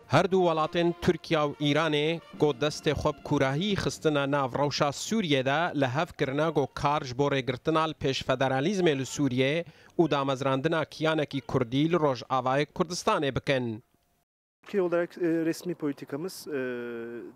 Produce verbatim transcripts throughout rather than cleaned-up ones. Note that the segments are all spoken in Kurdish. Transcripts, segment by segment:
Her du welatên Tirkiye û Îranê ku destê xwe bi kûrahî xistine nav rewşa Sûriyê de, li hev kirine ku kar ji bo rêgirtina li pêş federalîzmê li Sûriyê û damezrandina kiyanekî kurdî li Rojavayê Kurdistanê bikin. Türkiye olarak, e, resmi politikamız, e,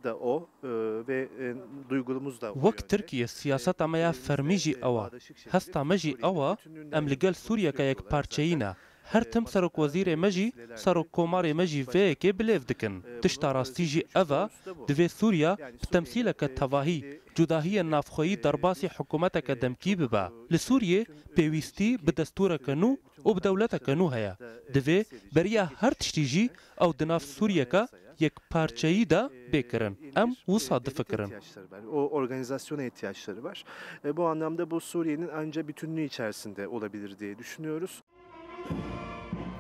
da o, e, ve, e, duygumuz da o yönde. Wek Tirkiye, siyaseta me ya fermî jî ew e. Hesta me jî ew e, em li gel Sûriyeke yekparçeyî ne. Her tim serokwezîrê me jî, serokkomarê me jî vê yekê bi lêv dikin. Tişta rastî jî ev e, divê Sûriya bi temsîleke tevahî, cudahiyên navxweyî derbasî hikûmeteke demkî bibe. Li Sûriyê pêwîstî bi destûreke nû û bi dewleteke nû heye. Divê beriya her tiştî jî ew di nav Sûriyeke yekparçeyî de bê kirin. Em wisa difikirin. O organizasyona ihtiyaçları var. E, bu anlamda bu Suriye'nin ancak bütünlüğü içerisinde olabilir diye düşünüyoruz.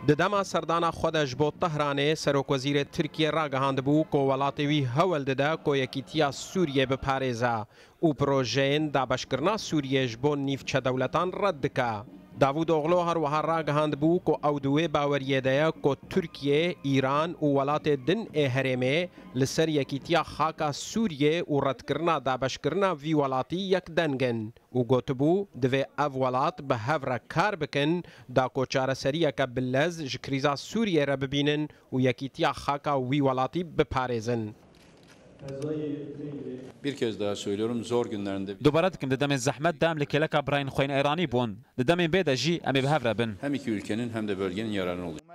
Di dema serdana xwe de ji bo Tehranê, Serokwezîrê Tirkiyê ragihandibû ku welatê wî hewl dide ku yekîtiya Sûriyê biparêze û projeyên dabeşkirina Sûriyê ji bo nîvçedewletan red dike. Davûdoglu her wiha ragihandibû ku ew di wê baweriyê de ye ku Tirkiye, Îran û welatê din ê herêmê li ser yekîtiya xaka Sûriyê û redkirina dabeşkirina vî welatî yekdeng in û gotibû, divê ev welat bi hev re kar bikin, da ku çareseriyeke bi lez ji krîza Sûriyê re bibînin û yekîtiya xaka wî welatî biparêzin. Bir kez daha söylüyorum, zor günlerinde Dubare dikim, di demên zehmet de em li kêleka birayên xwe yên Êranî bûn. Di demên bê de jî em ê bi hev re bin. Hem iki ülkenin hem de bölgenin yararına olacak.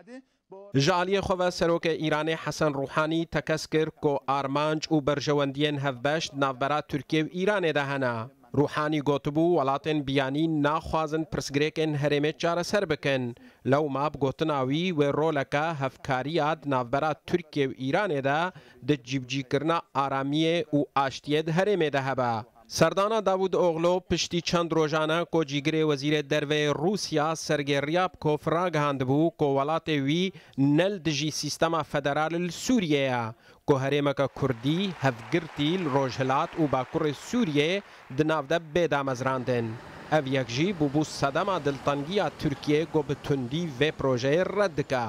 Ji aliyê xwe ve Serokê Îranê Hesen Ruhanî tekez kir ku armanc û berjewendiyên hevbeş di navbera Tirkiye û Îranê de hene. Ruhanî gotibû, welatên biyanî naxwazin pirsgirêkên herêmê çareser bikin. Lewma bi gotina wî, wê roleke hevkariya di navbera Tirkiye û Îranê de di cîbicîkirina aramiyê û aştiyê di herêmê de hebe. Serdana Davûdoglu piştî çend rojan e ku cîgirê Wezîrê Derve yê Rûsya Sergey Ryabkov ragihandibû ku welatê wî ne li dijî sîstema federal li Sûriyê ye, ku herêmeke kurdî hevgirtî li rojhilat û bakurê Sûriyê di nav de bê damezrandin. Ev yek jî bûbû sedema diltengiya Tirkiyê ku bi tundî vê projeyê red dike.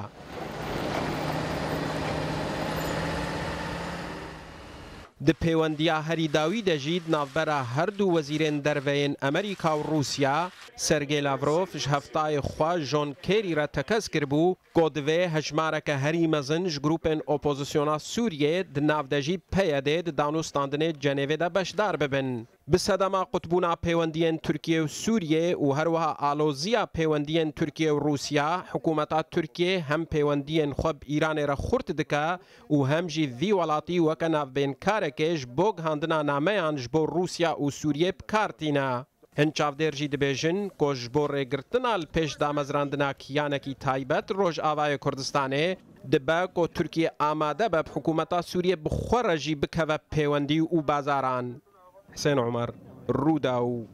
Di pêwendiya herî dawî de jî di navbera her du wezîrên derve yên Amerîka û Rûsya, Sergey Lavrov ji heftayê xwe John Kerry re tekez kiribû ku divê hejmareke herî mezin ji grûpên opozisyona Sûriyê, di nav de jî P Y D, di danûstandinê Cenêvê de beşdar bibin. Bi sedema qutbûna pêwendiyên Tirkiye û Sûriyê û her wiha aloziya pêwendiyên Tirkiye û Rûsya, hikûmeta Tirkiye hem pêwendiyên xwe bi Îranê re xurt dike û hem jî vî welatî weke navbênkarekê ji bo gihandina nameyan ji bo Rûsya û Sûriyê bi kar tîne. Hin çavdêr jî dibêjin ku ji bo rêgirtina li pêş damezrandina kiyanekî taybet Rojavayê Kurdistanê, dibe ku Tirkiye amade be bi hikûmeta Sûriyê bi xwe re jî bikeve pêwendî û bazaran. Husên Omer, Rûdaw.